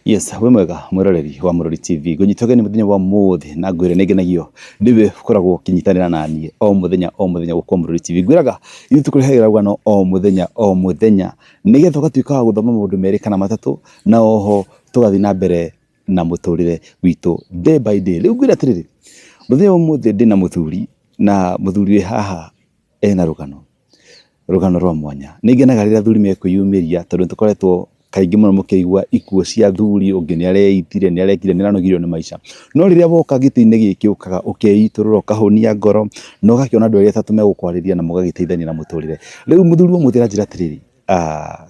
Yes, wĩ mwega mwĩroreri wa Mũrori TV. Ngũnyita ũgeni mũthenya wa ũmũthĩ na ngwĩre nĩ ngenagio nĩwe ũkoragwo ũkĩnyitanĩra naniĩ o mũthenya o mũthenya gũkũ Mũrori TV. Ngwĩraga ithuĩ tũkũrehagĩra rũgano o mũthenya o mũthenya nĩgetha ũgatuĩka wa gũthoma maũndũ merĩ kana matatũ na oho tũgathiĩ na mbere na mũtũrĩre witũ day by day. Rĩu ngwĩre atĩrĩrĩ, mũthenya wa ũmũthĩ ndĩna mũthuri na mũthuri wĩ haha ena rũgano, rũgano rwa mwanya. Nĩ ngenaga rĩrĩa athuri mekwĩyumĩria tondũ nĩ tũkoretwo kaingĩ mũno mũkĩigua ikuũ cia athuri, ũngĩ nĩ areitire, nĩ arekire, nĩ aranogirio nĩ maica. No rĩrĩa woka gĩtĩ-inĩ gĩkĩ ũkaga ũkeitũrũra, ũkahũnia ngoro, na ũgakĩona andũ erĩ atatũ megũkwarĩria na mũgagĩteithania na mũtũrĩre. Rĩu mũthuri wa ũmũthĩ aranjĩra atĩrĩrĩ,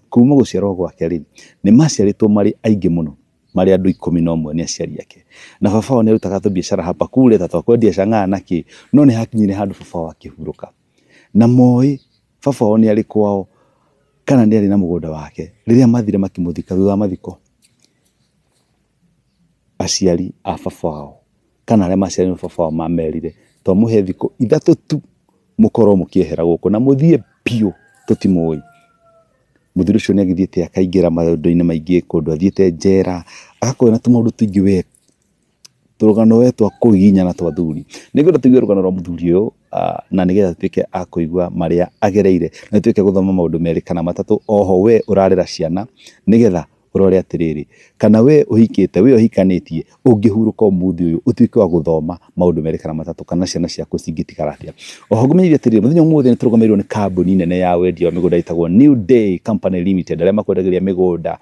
kuma gũciarwo gwake rĩ, nĩ maciarĩtwo marĩ aingĩ mũno. Marĩ andũ 11 nĩ aciari ake. Na baba wao nĩ arutaga tũbiacara hapa kule ta twa kwendia chang'aa na kĩ, no nĩ hakinyire handũ baba wao akĩhurũka. Na moĩ baba wao nĩ arĩ kwao kana nĩ arĩ na mũgũnda wake. Rĩrĩa mathire makĩmũthika thutha wa mathiko, aciari a baba wao kana arĩa maciarirwo nĩ baba wao mamerire twamũhe thikũ 3 tu mũkorwo mũkĩehera gũkũ na mũthiĩ biũ tũtimũĩ. Mũthuri ũcio nĩ agĩthiĩte akaingĩra maũndũ-inĩ maingĩ, kũndũ athiĩte njera, agakorwo ena tũmaũndũ tũingĩ we, tũrũgano we twa kũgiginyana twa athuri. Nĩ ngwenda tũigue rũgano rwa mũthuri ũyũ na nĩgetha tũtuĩke a kũigua marĩa agereire, na tũtuĩke gũthoma maũndũ merĩ kana matatũ, oho we ũrarera ciana, nĩgetha ũrore atĩrĩrĩ, kana we ũhikĩte, we ũhikanĩtie, ũngĩhurũka ũmũthĩ ũyũ, ũtuĩke wa gũthoma maũndũ merĩ kana matatũ, kana ciana ciaku cingĩtigara atĩa. Oho ngũmenyithie atĩrĩrĩ, mũthenya ũmũthĩ nĩ tũrũgamĩrĩirwo nĩ kambuni nene ya wendia wa mĩgũnda ĩtagwo New Day Company Limited, arĩa makwendagĩria mĩgũnda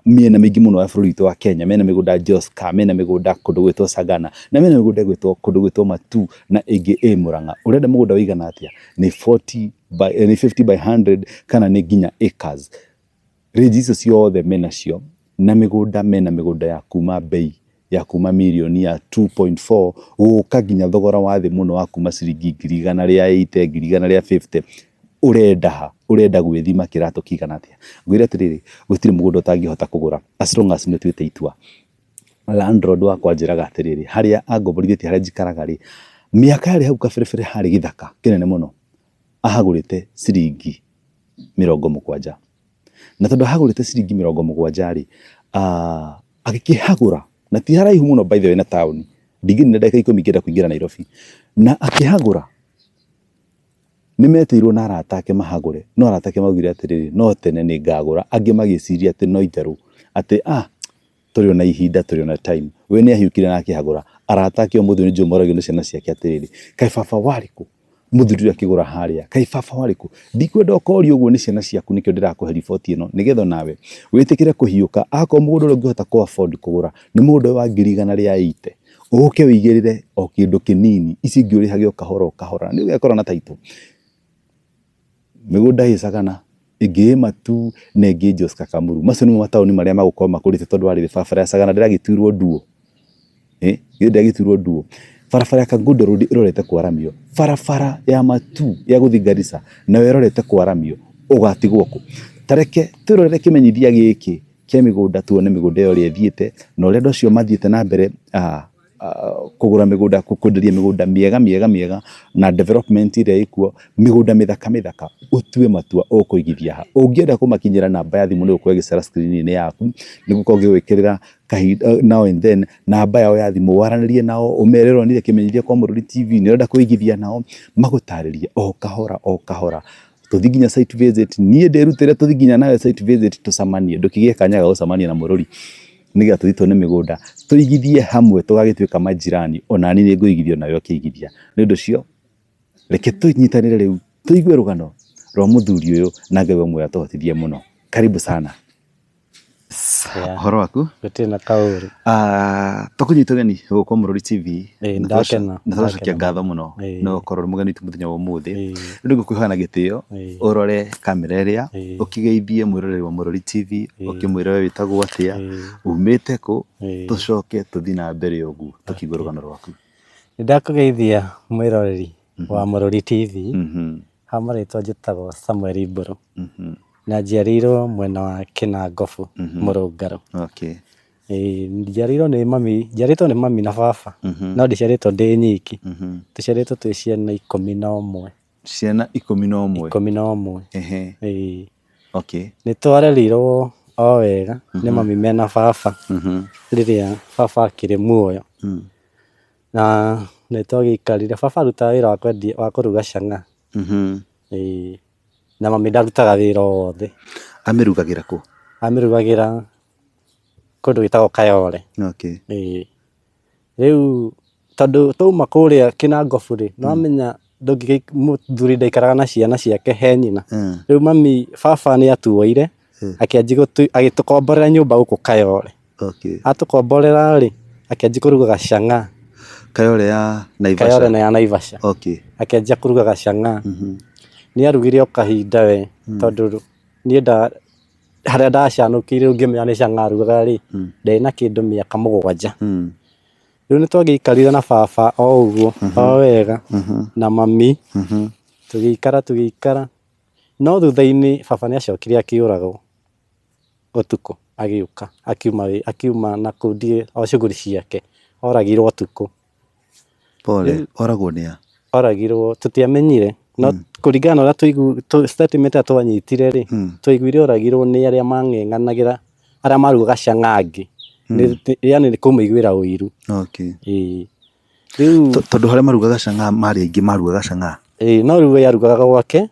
mĩena mĩingĩ mũno ya bũrũri witũ wa Kenya. Mena mĩgũnda Joska, mena mĩgũnda kũndũ gwĩtwo Sagana, na mena mĩgũnda ĩgwĩtwo kũndũ gwĩtwo Matuu na ĩngĩ ĩ Murang'a. Ũrenda mũgũnda ũigana atĩa? Nĩ 40 by, nĩ 50 by 100 kana nĩ nginya acres. Range icio ciothe menacio na mĩgũnda mena mĩgũnda ya kuma bei ya kuma mirioni ya 2.4 gũka nginya thogora wa thĩ mũno wa kuma ciringi 180,000, 150,000. Ũrenda ha? Ũrenda gwĩthima kĩratũ kĩigana atĩa? Ngwĩre atĩrĩrĩ, gũtirĩ mũgũnda ũtangĩhota kũgũra as long as nĩ ũtuĩte itua. Landlord wakwa anjĩraga atĩrĩrĩ, harĩa angomborithĩtie harĩa njikaraga rĩ, mĩaka yarĩ hau kabere harĩ gĩthaka kĩnene mũno, ahagũrĩte ciringi 70. Na tondũ ahagũrĩte ciringi 70 rĩ, agĩkĩhagũra, na ti haraihu mũno by the way na taũni, ndingĩnina ndagĩka 10 ngĩenda kũingĩra Nairobi, na akĩhagũra, nĩ metĩirwo na arata ake mahagũre, no arata ake maugire atĩrĩrĩ, no tene nĩ ngagũra, angĩ magĩciria atĩ no itherũ, atĩ ah tũrĩ ona ihinda, tũrĩ ona time. We nĩ ahiũkire na akĩhagũra, arata ake ũmũthĩ ũyũ nĩ njũĩ moragio nĩ ciana ciake atĩrĩrĩ, kaĩ baba warĩ kũ? Mũthuri ũyũ akĩgũra harĩa, kaĩ baba warĩ kũ? Ndikwenda ũkorio ũguo nĩ ciana ciaku nĩkĩo ndĩrakũhe riboti ĩno nĩgetha onawe wĩtĩkĩre kũhiũka. Akorwo mũgũnda ũrĩa ũngĩhota kũ afford kũgũra nĩ mũgũnda ũyũ wa 180,000, ũke wĩigĩrĩre o kĩndũ kĩnini, ici ingĩ ũrĩhage o kahora o kahora, nĩ ũgekora na title. Mĩgũnda ĩ Sagana, ĩngĩ ĩ Matuu na ĩngĩ ĩ Joska Kamuru. Macio nĩmo mataũni marĩa magũkorwo makũrĩte tondũ wa rĩrĩ barabara ya Sagana ndĩragĩtuirwo nduo. Githĩ ndĩragĩtuirwo nduo. Barabara ya Kangundo Road ĩrorete kwaramio. Barabara ya Matuu ya gũthiĩ Garissa nayo ĩrorete kwaramio. Ũgatigwo kũ? Ta reke twĩrorere kĩmenyithia gĩkĩ kĩa mĩgũnda tuone mĩgũnda ĩyo ũrĩa ĩthiĩte na ũrĩa andũ acio mathiĩte na mbere kũgũra mĩgũnda, kwenderia mĩgũnda mĩega mĩega mĩega na development ĩrĩa ĩkuo, mĩgũnda mĩthaka mĩthaka, ũtue matua ũkũigithia ha. Ũngĩenda kũmakinyĩra namba ya thimũ nĩ ĩgũkorwo ĩgĩcera screen -inĩ yaku, nĩ gũkorwo ngĩgwĩkĩrĩra kahinda now and then namba yao ya thimũ, waranĩrie nao, ũmere ũronire kĩmenyithia kwa Mũrũri TV, nĩ ũrenda kũigithia nao, magũtarĩrie o kahora o kahora. Tũthiĩ nginya site visit, niĩ ndĩrutĩre tũthiĩ nginya nawe site visit tũcemanie, ndũkĩgĩe kanya ga gũcemania na Mũrũri. Nĩgetha tũthiĩ tuone mĩgũnda, tũigithie hamwe tũgagĩtuĩka majirani, ona niĩ nĩ ngũigithia onawe ũkĩigithia. Nĩ ũndũ ũcio, reke tũnyitanĩre rĩu tũigue rũgano rwa mũthuri ũyũ na Ngai wa muoyo atũhotithie mũno. Karibu sana. Ũhoro waku? Gũtirĩ na kaũru. Tũkũnyita ũgeni gũkũ Mũrũri TV. Ĩĩ, ndakena. Na tũracokia ngatho mũno nĩ gũkorwo ũrĩ mũgeni witũ mũthenya wa ũmũthĩ. Rĩu nĩ ngũkũhoya na gĩtĩo ũrore kamera ĩrĩa, ũkĩgeithie mwĩroreri wa Mũrũri TV, ũkĩmwĩre we wĩtagwo atĩa, umĩte kũ, tũcoke tũthiĩ na mbere ũguo tũkĩigue rũgano rwaku. Nĩ ndakũgeithia mwĩroreri wa Mũrũri TV. Ha marĩtwa njĩtagwo Samuel Mbũrũ. Na njiarĩirwo mwena wa Kĩnangobu, Mũrũngarũ. Ĩĩ njiarĩirwo nĩ mami, njiarĩtwo nĩ mami na baba, no ndiciarĩtwo ndĩ nyiki. Tũciarĩtwo twĩ ciana 11. Ciana 11? 11. Ĩĩ. Nĩ twarerirwo o wega nĩ mami mena baba rĩrĩa baba akĩrĩ muoyo. Na nĩ twagĩikarire, baba arutaga wĩra wa kwendia wa kũruga chang'aa. Ĩĩ. Na mami ndarutaga wĩra o wothe. Amĩrugagĩra kũ? Amĩrugagĩra kũndũ gwĩtagwo Kayole. Okay. Ĩĩ. Rĩu tondũ twauma kũrĩa Kĩnangobu rĩ, nĩ wamenya mũthuri ndaikaraga na ciana ciake he nyina. Rĩu mami, baba nĩ atuoire, akĩanjia agĩtũkomborera nyũmba gũkũ Kayole. Okay. Atũkomborera rĩ, akĩanjia kũrugaga chang'aa. Kayole ya Naivasha? Kayole ya Naivasha. Okay. Akĩanjia kũrugaga chang'aa. Nĩ arugire o kahinda we, tondũ niĩ harĩa ndacanũkĩire rĩu ngĩmenya nĩ chang'aa arugaga rĩ, ndarĩ na kĩndũ mĩaka 7. Rĩu nĩ twagĩikarire na baba o ũguo, o wega, na mami, tũgĩikara tũgĩikara, no thutha-inĩ baba nĩ acokire akĩũragwo ũtukũ, agĩũka akiuma akiuma na kũu ndiũĩ o shughuli ciake, oragirwo ũtukũ. Pole, oragwo nĩ a? Oragirwo, tũtiamenyire, no kũringana na ũrĩa tũigu, statement ĩrĩa twanyitire rĩ, twaiguire oragirwo nĩ arĩa mang'eng'anagĩra, arĩa marugaga chang'aa angĩ, yani nĩ kũmũiguĩra ũiru. Okay. Ĩĩ. Rĩu Tondũ harĩa marugaga chang'aa marĩ aingĩ marugaga chang'aa. Ĩĩ, no rĩu we arugaga gwake,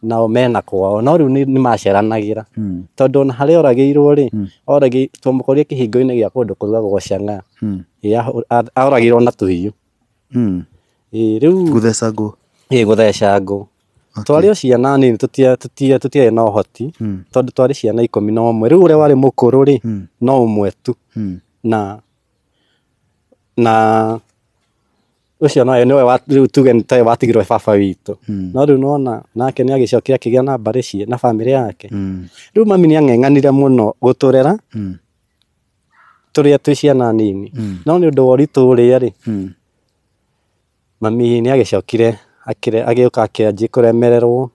nao mena kwao, no rĩu nĩ maceranagĩra, tondũ ona harĩa oragĩirwo rĩ, twamũkorire kĩhingo-inĩ gĩa kũndũ kũrugagwo chang'aa. Ĩĩ, oragĩirwo na tũhiũ. Ĩĩ, rĩu Gũtheca ngũ? Ĩĩ, gũtheca ngũ. Twarĩ o ciana nini, tũtiarĩ na ũhoti, tondũ twarĩ ciana 11. Rĩu ũrĩa warĩ mũkũrũ rĩ, no ũmwe tu, na ũcio nowe nĩwe rĩu tuge nĩ tawe watigirwo baba witũ. No rĩu nĩwona nake nĩ agĩcokire akĩgĩa na mbarĩ na bamĩrĩ yake. Rĩu mami nĩ ang'eng'anire mũno gũtũrera tũrĩa twĩ ciana nini. No nĩ ũndũ wa ũritũ ũrĩa rĩ, mami nĩ agĩcokire agĩũka akĩanjia kũremererwo.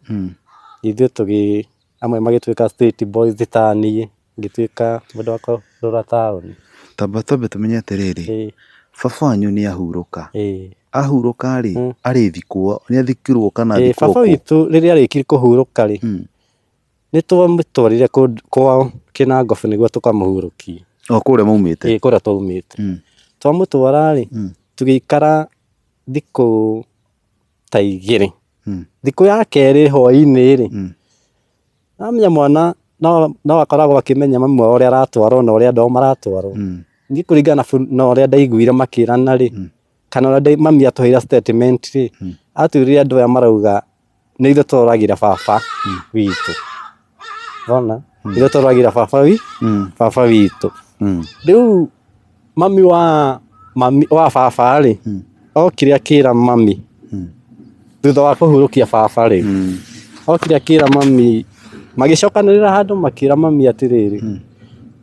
Ithuĩ tũgĩ amwe magĩtuĩka street boys ta niĩ, ngĩtuĩka mũndũ wa kũrũra taũni. Tamba twambe tũmenye atĩrĩrĩ, baba wanyu nĩ ahurũka. Ahurũka rĩ, arĩthikwo, nĩ athikirwo kana athikwo Baba kũ? witũ rĩrĩa arĩkirie kũhurũka rĩ, nĩ twamũtwarire kwao Kĩnangobu nĩguo tũkamũhurũkie. O kũrĩa maumĩte? Ĩĩ kũrĩa twaumĩte. Twamũtwara rĩ, tũgĩikara thikũ ta 2. Thikũ ya kerĩ hwainĩ rĩ, wamenya mwana no akoragwo akĩmenya mami wao ũrĩa aratwarwo na ũrĩa andũ ao maratwarwo. Niĩ kũringana na ũrĩa ndaiguire makĩrana rĩ, kana ũrĩa mami atũheire statement rĩ, atwĩrire andũ aya marauga nĩ ithuĩ tũroragire baba witũ. Wona? Ithuĩ tũroragire baba baba witũ. Rĩu mami wa mami wa baba rĩ, okire akĩra mami, thutha wa kũhurũkia baba rĩ, okire akĩra mami, magĩcokanĩrĩra handũ makĩra mami atĩrĩrĩ,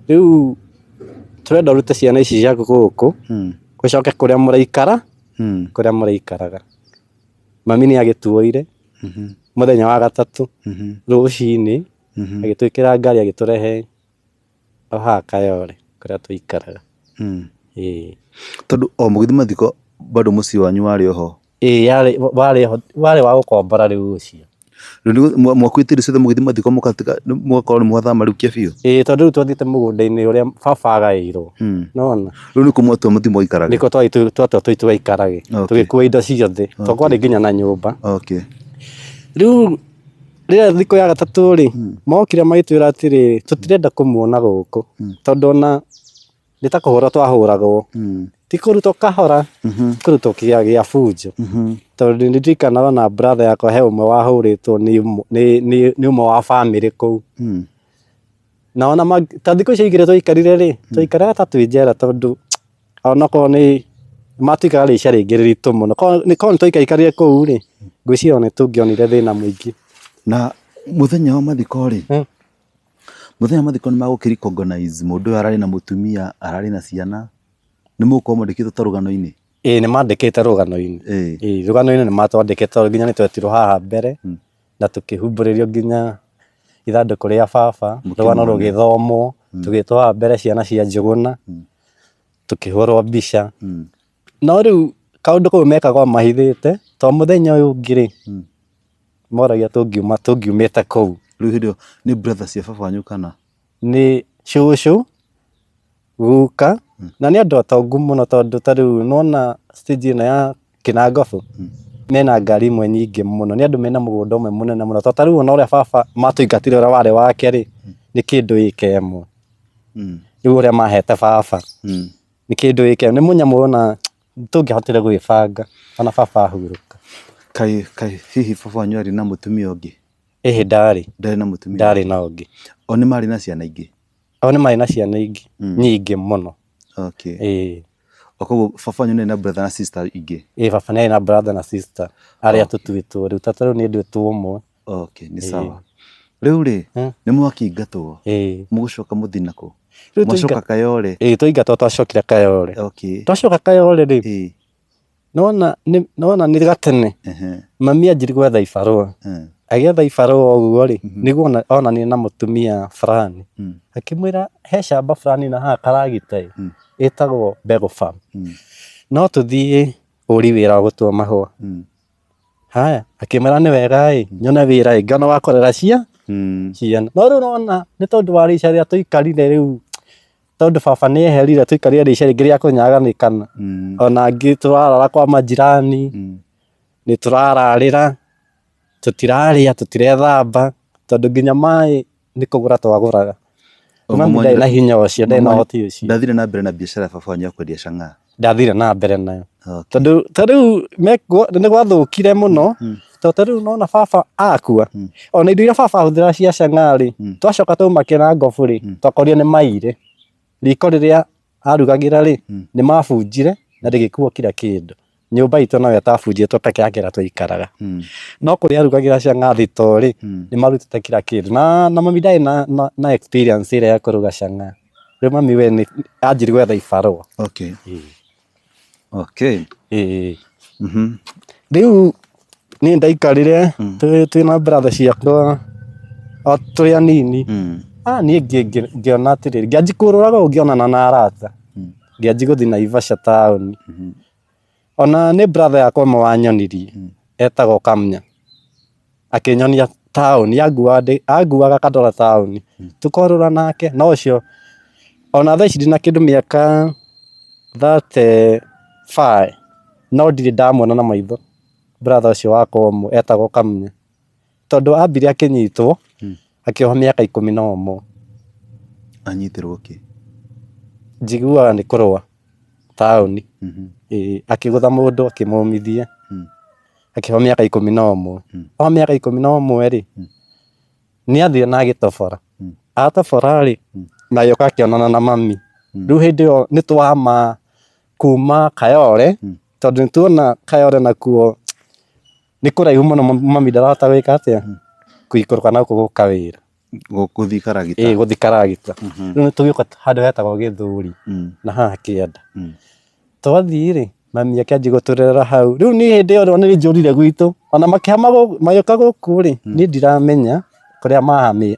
rĩu tũrenda ũrute ciana ici ciaku gũkũ, ũcoke kũrĩa mũraikara, kũrĩa mũraikaraga. Mami nĩ agĩtuoire mũthenya wa gatatũ rũcinĩ, agĩtwĩkĩra ngari agĩtũrehe o haha Kayole kũrĩa tũikaraga. Ĩĩ. Tondũ o mũgĩthiĩ mathiko bado mũciĩ wanyu warĩ oho? Ĩĩ warĩ wa gũkombora rĩu ũcio. Rĩu mwakuĩte indo ciothe mũgĩthiĩ mathiko mũgatiga mũgakorwo nĩ mwathama rĩu kĩa biũ? Ĩĩ tondũ rĩu twathiĩte mũgũnda-inĩ ũrĩa baba agaĩirwo. Nĩwona? Rĩu nĩkuo mwatua mũthiĩ mũgaikarage? Nĩkuo twatua tũthiĩ tũgaikarage. Tũgĩkua indo ciothe tondũ kwarĩ nginya na nyũmba. Rĩu rĩrĩa thikũ ya gatatũ rĩ, mokire magĩtwĩra atĩrĩrĩ, tũtirenda kũmuona gũkũ tondũ ona nĩ ta kũhũrwo twahũragwo. Ti kũrutwo kahora, kũrutwo gĩa bunjo. Tondũ nĩ ndirikanaga ona brother yakwa he ũmwe wahũrĩtwo nĩ ũmwe wa bamĩrĩ kũu. Na ona ta thikũ icio igĩrĩ twaikarire rĩ, twaikaraga ta twĩ njera tondũ onokorwo nĩ matuĩkaga rĩica rĩngĩ rĩritũ mũno. Korwo nĩ twaikaikarire kũu rĩ, ngwĩciria ona nĩ tũngĩonire thĩna mũingĩ. Na mũthenya wa mathiko rĩ, mũthenya wa mathiko nĩ magũkĩ recognize mũndũ ũyũ ararĩ na mũtumia, ararĩ na ciana, nĩ mũgũkorwo mwandĩkĩtwo ta rũgano-inĩ? Ĩĩ nĩ mandĩkĩte rũgano-inĩ. Ĩĩ rũgano-inĩ nĩ matwandĩkĩte tondũ nginya nĩ twetirwo haha mbere na tũkĩhumbũrĩrio nginya ithandũkũ rĩa baba, rũgano rũgĩthomwo, tũgĩtwo haha mbere ciana cia Njũgũna, tũkĩhũrwo mbica. No rĩu kaũndũ kau mekaga o mahithĩte, to mũthenya ũyũ ũngĩ rĩ, moragia tũngiumĩte kũu. Rĩu hĩndĩ ĩyo nĩ brother cia baba wanyu kana? Nĩ Cũcũ, guka, na nĩ andũ atongu mũno tondũ ta rĩu nĩwona stage ĩno ya Kĩnangobu, mena ngari imwe nyingĩ mũno, nĩ andũ mena mũgũnda ũmwe mũnene mũno, tondũ ta rĩu ona ũrĩa baba matũingatire ũrĩa warĩ wake rĩ, nĩ kĩndũ ĩka ĩmwe, rĩu ũrĩa mahete baba, nĩ kĩndũ ĩka ĩmwe, nĩ mũnyamũ ona tũngĩahotire gwĩbanga ona baba ahurũka. Kaĩ kaĩ hihi baba wanyu arĩ na mũtumia ũngĩ? Ĩhĩ ndarĩ. Ndarĩ na mũtumia? Ndarĩ na ũngĩ. O nĩ marĩ na ciana ingĩ? O nĩ marĩ na ciana ingĩ nyingĩ mũno. Okay. Ĩĩ. O koguo baba wanyu nĩ na brother na sister ingĩ? Ĩĩ baba nĩ arĩ na brother na sister arĩa tũtuĩtwo rĩu, ta rĩu niĩ nduĩtwo ũmwe. Okay, nĩ sawa. Rĩu rĩ, nĩ mwakĩingatwo? Ĩĩ. Mũgũcoka mũthiĩ nakũ? Mwacoka Kayole? Ĩĩ twaingatwo twacokire Kayole. Okay. Twacoka Kayole rĩ, Ĩĩ. Nĩwona nĩ nĩwona nĩ gatene Ehe. mami anjirie gwetha ibarũa Eh. agĩetha ibarũa ũguo rĩ nĩguo onanire na mũtumia fulani akĩmwĩra he shamba fulani na haha karagita ĩ ĩtagwo Mbegũ Farm no tũthiĩ ũri wĩra wa gũtua mahũa haya akĩmwĩra nĩ wega ĩ nyone wĩra ĩ ngĩona wa kũrera cia ciana no rĩu nĩwona nĩ tondũ wa rĩica rĩrĩa tũikarire rĩu tondũ baba nĩ eherire tũikarire rĩica rĩngĩ rĩa kũnyaganĩkana ona angĩ tũrarara kwa majirani nĩ tũrararĩra tũtirarĩa tũtirethamba tondũ nginya maĩ nĩ kũgũra twagũraga. Mami ndarĩ na hinya ũcio ndarĩ na ũhoti ũcio. Ndathire na mbere na biacara ya baba wanyu ya kwendia chang'aa? Ndathire na mbere nayo tondũ ta rĩu nĩ gwathũkire mũno tondũ ta rĩu nĩwona baba akua ona indo iria baba ahũthĩraga cia chang'aa rĩ twacoka twauma Kĩrangobu rĩ twakorire nĩ maiyire. Riko rĩrĩa arugagĩra rĩ nĩ mabunjire na rĩgĩkuo kila kĩndũ. Nyũmba itũ noyo ĩtabunjĩtwo tũkĩakĩra twaikaraga. No kũrĩa arugagĩra chang'aa thitoo rĩ nĩ marutĩte kila kĩndũ. Na mami ndarĩ na experience ĩrĩa ya kũruga chang'aa. Rĩu mami we nĩ anjirie gwetha ibarũa. Okay. Okay. Ĩĩ. Rĩu niĩ ndaikarire twĩna brother ciakwa o tũrĩ anini. Ah niĩ ngĩona atĩrĩrĩ, ngĩanjia kũrũraga ũguo ngĩonana na arata. Ngĩanjia gũthiĩ Naivasha taũni. Ona nĩ brother yakwa ũmwe wanyonirie, etagwo Kamnya. Akĩnyonia taũni, anguaga akandwara taũni. Tũkorũra nake, no ũcio ona thaa ici ndĩna kĩndũ mĩaka 35 no ndirĩ ndamuona na maitho brother ũcio wakwa ũmwe etagwo Kamunya. Tondũ ambire akĩnyitwo akĩohwo mĩaka 11. Anyitirwo kĩ? Njiguaga nĩ kũrũa taũni. Ĩĩ akĩgũtha mũndũ akĩmũmithia akĩohwo mĩaka 11. Ohwo mĩaka 11 rĩ, nĩ athire na agĩtobora. Atobora rĩ, na agĩũka akĩonana na mami. Rĩu hĩndĩ ĩyo nĩ twama kuma Kayole, tondũ nĩ tuona Kayole nakuo nĩ kũraihu mũno mami ndarahota gwĩka atĩa, kũikũrũka na gũkũ gũka wĩra. Gũthiĩ karagita. Ĩĩ gũthiĩ karagita. Rĩu nĩ tũgĩũka handũ hetagwo Gĩthũri na haha kĩanda. Twathiĩ rĩ, mami akĩanjia gũtũrerera hau. Rĩu niĩ hĩndĩ ĩyo nĩ njũrire gwitũ, ona makĩhama magĩũka gũkũ rĩ, niĩ ndiramenya kũrĩa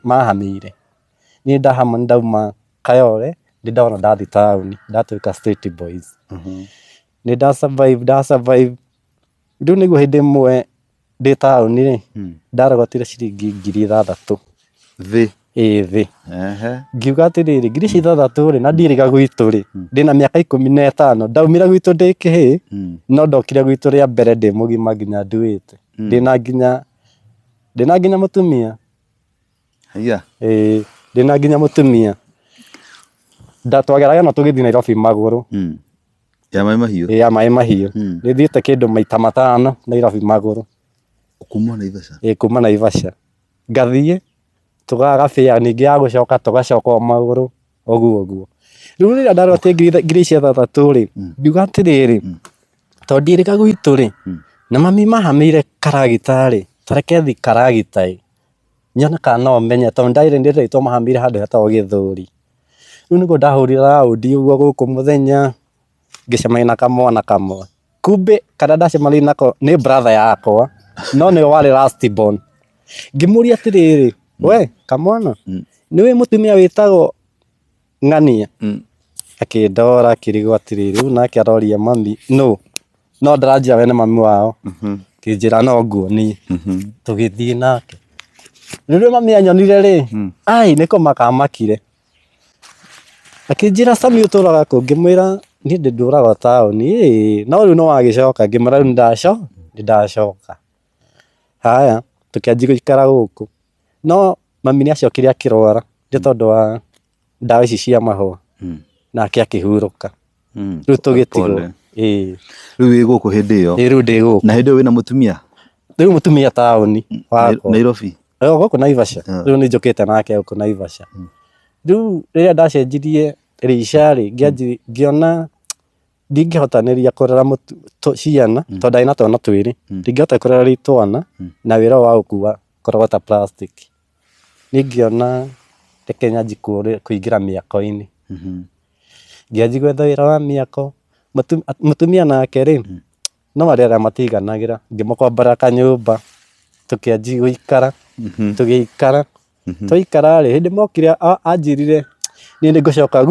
mahamĩire. Niĩ ndahama nĩ ndauma Kayole, nĩ ndona ndathiĩ taũni, ndatuĩka street boys. Nĩ nda survive, nda survive, rĩu nĩguo hĩndĩ ĩmwe ndĩ taũni rĩ, ndarogotire ciringi 6,000. Thĩ? Ĩĩ thĩ. Ngiuga atĩrĩrĩ, ngiri ici ithathatũ rĩ, na ndiĩrĩga gwitũ rĩ, ndĩna mĩaka 15, ndaumire gwitũ ndĩ kĩhĩĩ, no ndokire gwitũ rĩa mbere ndĩ mũgima nginya nduĩte. Ndĩna nginya, ndĩna nginya mũtumia. Haiya. Ĩĩ, ndĩna nginya mũtumia. Twageraga ĩno tũgĩthiĩ Nairobi magũrũ. Ya maĩ mahiũ? Ĩĩ ya maĩ mahiũ. Nĩ thiĩte kĩndũ maita matano Nairobi magũrũ. Kuma Naivasha? Ĩĩ kuma Naivasha. Ngathiĩ, tũkaga fare ningĩ ya gũcoka tũgacoka o magũrũ, ũguo ũguo. Rĩu rĩrĩa ndarotire ngiri ici ithathatũ rĩ, ngiuga atĩrĩrĩ, tondũ ndiĩrĩga gwitũ rĩ, na mami mahamĩire karagita rĩ, ta reke thiĩ karagita ĩ, nyone kana no menye tondũ nĩ nderĩtwo mahamĩire handũ hetagwo Gĩthũri. Rĩu nĩguo ndahũrire raũndi ũguo gũkũ mũthenya, ngĩcemania na kamwana kamwe. Kumbe karĩa ndacemanirie nako nĩ brother yakwa, no nĩwe warĩ last born. Ngĩmũria atĩrĩrĩ, we kamwana, nĩ ũĩ mũtumia wĩtagwo Ng'ania? Akĩndora akĩrigwo atĩrĩrĩ, rĩu nake aroria mami nũ? No ndaranjĩra we nĩ mami wao. Akĩnjĩra no nguonie. Tũgĩthiĩ nake. Rĩrĩa mami anyonire rĩ, ai nĩ kũmaka amakire. Akĩnjĩra Sami ũtũraga kũ? Ngĩmwĩra niĩ ndũraga taũni. Ĩĩ no rĩu nĩ wagĩcoka? Ngĩmwĩra rĩu nĩ ndacoka. Haya tũkĩanjia gũikara gũkũ. No mami nĩ acokire akĩrwara nĩ tondũ wa ndawa ici cia mahũa nake akĩhurũka. Rĩu tũgĩtigwo. Pole. Ĩĩ. Rĩu wĩ gũkũ hĩndĩ ĩyo? Ĩĩ rĩu ndĩ gũkũ. Na hĩndĩ ĩyo wĩna mũtumia? Rĩu mũtumia taũni wakwa. Nairobi? O gũkũ Naivasha. Rĩu nĩ njũkĩte nake gũkũ Naivasha. Rĩu rĩrĩa ndacenjirie rica rĩ, ngĩona ndingĩhotanĩria kũrera ciana, tondũ ndarĩ na twana twĩrĩ, ndingĩhota kũrera twana na wĩra ũyũ wa gũkua kũrogota plastic. Niĩ ngĩona reke nyanjie kũingĩra mĩako-inĩ. Ngĩanjia gwetha wĩra wa mĩako, mũtumia nake rĩ, no arĩ arĩa matiganagĩra, ngĩmũkombora kanyũmba, tũkĩanjia gũikara, tũgĩikara, twaikara rĩ, hĩndĩ ĩmwe okire anjĩrire niĩ nĩ ngũcoka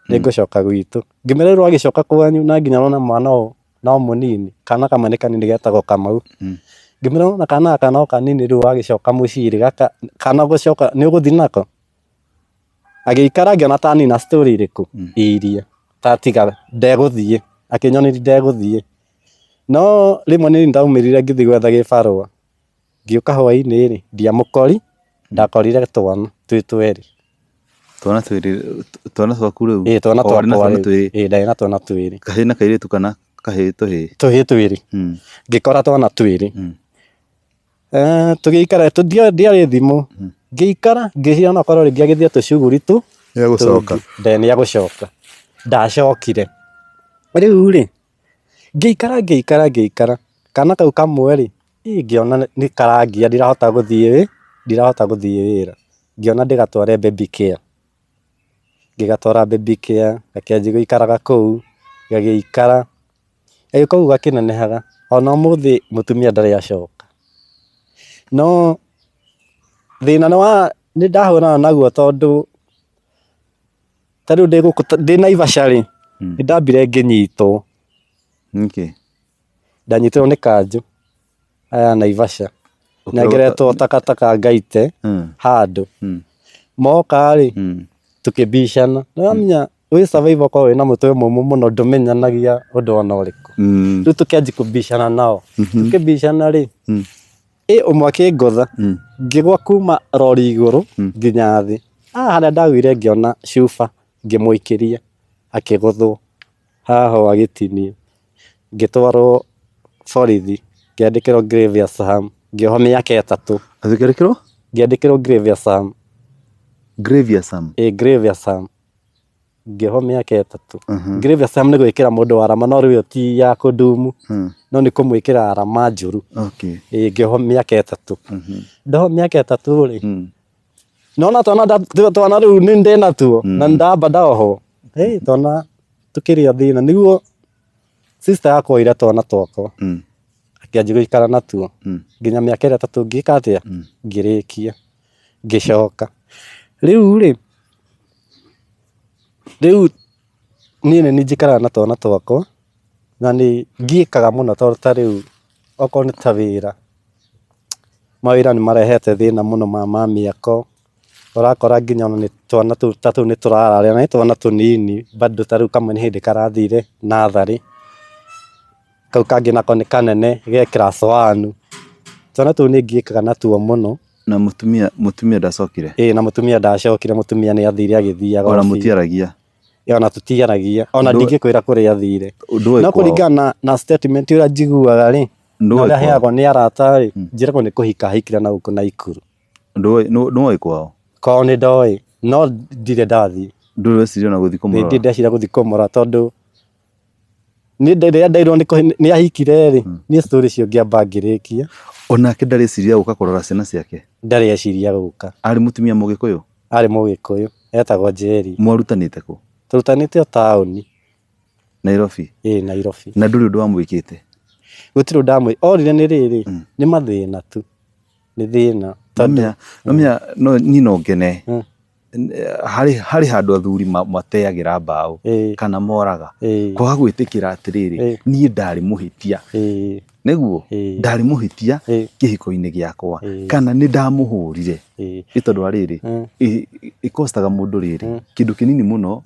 nĩ ngũcoka gwitũ, ngĩmwĩra rĩu wagĩcoka kwanyu na nginya wona mwana ũyũ no mũnini, kana kamwe nĩ kanini getagwo Kamau, ngĩmwĩra nĩwona kana gaka no kanini rĩu wagĩcoka mũciĩ rĩ, gaka kana gũcoka nĩ ũgũthiĩ nako? Agĩikara ngĩona ta anina story ĩrĩkũ iria, ta tiga ndegũthiĩ, akĩnyonia ndegũthiĩ, no rĩmwe nĩ ndaumĩrire ngĩthiĩ gwetha gĩbarũa, ngĩũka hwainĩ rĩ, ndiamũkori, ndakorire twana twĩ twerĩ. Twana twĩrĩ, twana twaku rĩu? Ĩĩ twana O warĩ na twakwa twana rĩu, twĩrĩ? ĩĩ ndarĩ na twana twĩrĩ. Kahĩĩ na kairĩtu kana kahĩĩ tũhĩĩ? Tũhĩĩ twĩrĩ, ngĩkora twana twĩrĩ. Tũgĩikara, ndiarĩ thimũ, ngĩikara ngĩciria no akorwo rĩngĩ agĩthiĩ tũcuguri tu Nĩegũcoka. Nĩegũcoka, ndacokire. Rĩu rĩ, ngĩikara ngĩikara ngĩikara, kana kau kamwe rĩ, ngĩona nĩ karangia ndirahota gũthiĩ ndirahota gũthiĩ wĩra, ngĩona ndĩgatware baby care. Ngĩgatwara baby care, gakĩanjia gũikaraga kũu, gagĩikara. Gagĩũka ũguo gakĩnenehaga, ona ũmũthĩ mũtumia ndarĩ acoka. No thĩna nĩ wa nĩ ndahũrana naguo tondũ ta rĩu ndĩ gũkũ ndĩ Naivasha rĩ, nĩ ndambire ngĩnyitwo. Nĩkĩ? Ndanyitirwo nĩ kanjũ aya a Naivasha, nengeretwo takataka ngaite handũ. Moka rĩ, tũkĩbicana, nĩ ũramenya wĩ survivor ũkoragwo wĩna mũtwe mũmũ mũno ndũmenyanagia ũndũ ona ũrĩkũ. Rĩu tũkĩanjia kũbicana nao, tũkĩbicana rĩ, ĩ ũmwe akĩngũtha, ngĩgwa kuma rori igũrũ nginya thĩ. Haha harĩa ndagũire ngĩona cuba ngĩmũikĩria akĩgũthwo haha ũũ agĩtinio. Ngĩtwarwo borithi ngĩandĩkĩrwo grievous harm ngĩohwo mĩaka ĩtatũ. Ũkĩandĩkĩrwo? Ngĩandĩkĩrwo grievous harm. Grievous harm? Ĩĩ grievous harm. Ngĩohwo mĩaka ĩtatũ. Grievous harm nĩ gwĩkĩra mũndũ arama no rĩu ĩyo ti ya kũndumu, no nĩ kũmwĩkĩra arama njũru. Ĩĩ ngĩohwo mĩaka ĩtatũ. Ndohwo mĩaka ĩtatũ rĩ, nona twana twana rĩu nĩ ndĩnatuo na ndamba ndohwo, twana tũkĩrĩ o thĩna nĩguo sister yakwa oire twana twakwa akĩanjia gũikara natuo nginya mĩaka ĩrĩa ĩtatũ ngĩka atĩa ngĩrĩkia ngĩcoka. Rĩu rĩ, rĩu niĩ nĩ niĩ njikaraga na twana twakwa na nĩ ngiĩkaga mũno tondũ ta rĩu okorwo nĩ ta wĩra, mawĩra nĩ marehete thĩna mũno ma mĩako. Ũrakora nginya ona nĩ twana tũu ta tũu nĩ tũrararĩra na nĩ twana tũnini bado ta rĩu kamwe nĩ hĩndĩ karathire natharĩ, kau kangĩ nako nĩ kanene ge class one. Twana tũu nĩ ngiĩkaga natuo mũno. Na mũtumia mũtumia ndacokire? Ĩĩ na mũtumia ndacokire, mũtumia nĩ athire agĩthiaga Ona mũtiaragia? Ona tũtiaragia, ona ndingĩkwĩra kũrĩa athire. Ndũĩ No kwao? kũringana na statement ũrĩa njiguaga rĩ, na Ndũĩ ũrĩa kwao? heagwo nĩ arata rĩ, njĩragwo nĩ kũhika ahikire na gũkũ Naikuru. Ndũĩ nĩwoĩ kwao? Kwao nĩ ndoĩ, no ndirĩ ndathiĩ. Ndũrĩ weciria ona gũthiĩ kũmũrora? Ndirĩ ndeciria gũthiĩ kũmũrora tondũ niĩ rĩrĩa nderirwo nĩ ahikire rĩ, niĩ story icio ngĩamba ngĩrĩkia. Onake ndarĩ eciria gũka kũrora ciana ciake? Ndarĩ eciria gũka. Arĩ mũtumia mũgĩkũyũ? Arĩ mũgĩkũyũ, etagwo Njeri. Mwarutanĩte kũ? Tũrutanĩte o taũni. Nairobi? Ĩĩ Nairobi. Na ndũrĩ ũndũ wamwĩkĩte? Gũtirĩ ũndũ ndamwĩkĩte, orire nĩ rĩrĩ, nĩ mathĩna tu. Nĩ thĩna tondũ Nomenya no niĩ no ngene. Harĩ handũ athuri mateagĩra mbaũ kana moraga kwaga gwĩtĩkĩra atĩrĩrĩ, niĩ ndarĩ mũhĩtia, nĩguo ndarĩ mũhĩtia kĩhiko-inĩ gĩakwa, kana nĩ ndamũhũrire. Nĩ tondũ wa rĩrĩ, ĩkostaga mũndũ rĩrĩ kĩndũ kĩnini mũno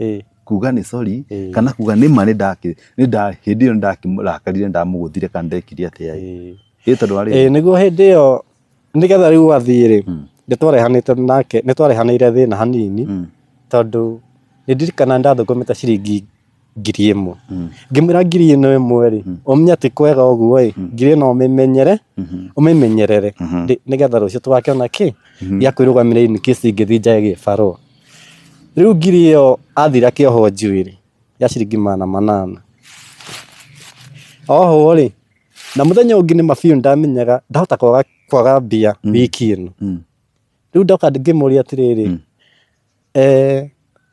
kuga nĩ sorry, kana kuga nĩ ma nĩ ndakĩ nĩ nda hĩndĩ ĩyo nĩ ndakĩmũrakarire, ndamũgũthire, kana ndekire atĩa. Ĩ tondũ wa rĩrĩ, Nĩguo hĩndĩ ĩyo nĩgetha rĩu athiĩ rĩ, nĩ twarehanĩte nake, nĩ twarehanĩire thĩna hanini, tondũ nĩ ndirikana ndathũkũmĩte ciringi 1000. Ngĩmwĩra 1000 ĩno rĩ, ũmenye ti kwega ũguo ĩ, 1000 ĩno ũmĩmenyere, ũmĩmenyerere, nĩgetha rũciũ tũgakĩona kĩ gĩa kwĩrũgamĩrĩra in case ingĩthiĩ njage gĩbarũa. Rĩu 1000 ĩyo athire akĩohwo njuĩrĩ ya ciringi 800. Ohwo rĩ, na mũthenya ũngĩ nĩ ma biũ nĩndamenyaga ndahota kwaga mbia wiki ĩno. Rĩu ndoka ngĩmũria atĩrĩrĩ,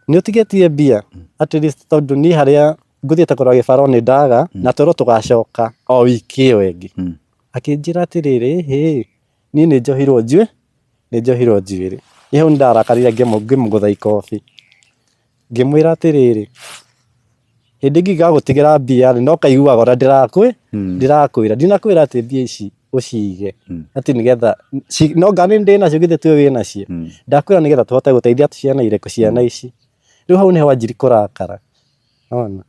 nĩ ũtigĩtie mbia at least, tondũ niĩ harĩa ngũthiĩte kũrora gĩbarũa nĩ ndaga, na twerwo tũgacoka o wiki ĩyo ĩngĩ. Akĩnjĩra atĩrĩrĩ, ĩhĩ, niĩ nĩ njohirwo njuĩ nĩ njohirwo njuĩrĩ. Niĩ hau nĩ ndarakarire, ngĩmũgũtha ikobi. Ngĩmwĩra atĩrĩrĩ, hĩndĩ ĩngĩ ingĩgagũtigĩra mbia rĩ, no kaiguaga ũrĩa ndĩrakwĩra. Ndinakwĩra atĩ mbia ici ũcige atĩ nĩgetha no nga nĩ ndĩ nacio, githĩ tiwe wĩ nacio? Ndakwĩra nĩgetha tũhote gũteithia ciana irĩkũ, ciana ici. Rĩu hau nĩho wanjirie kũrakara. Wona?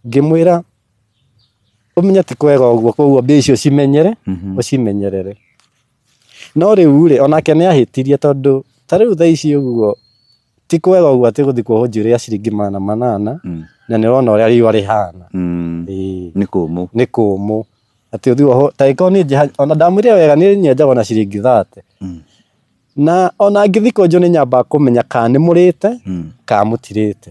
Ngĩmwĩra ũmenye ti kwega ũguo, koguo mbia icio ũcimenyere, ũcimenyerere. No rĩu rĩ, onake nĩ ahĩtirie, tondũ ta rĩu thaa ici ũguo ti kwega ũguo atĩ gũthiĩ kuohwo njuĩrĩ ya ciringi 800, na nĩ ũrona ũrĩa riũa rĩhana. Ĩĩ. Nĩ kũmũ. Nĩ kũmũ. Atĩ ũthiĩ wohwo, ta angĩkorwo niĩ ona ndamwĩrire wega, niĩ nyenjagwo na ciringi 30. Na ona ngĩthiĩ kwenjwo nĩ nyambaga kũmenya kana nĩ mũrĩte kana mũtirĩte.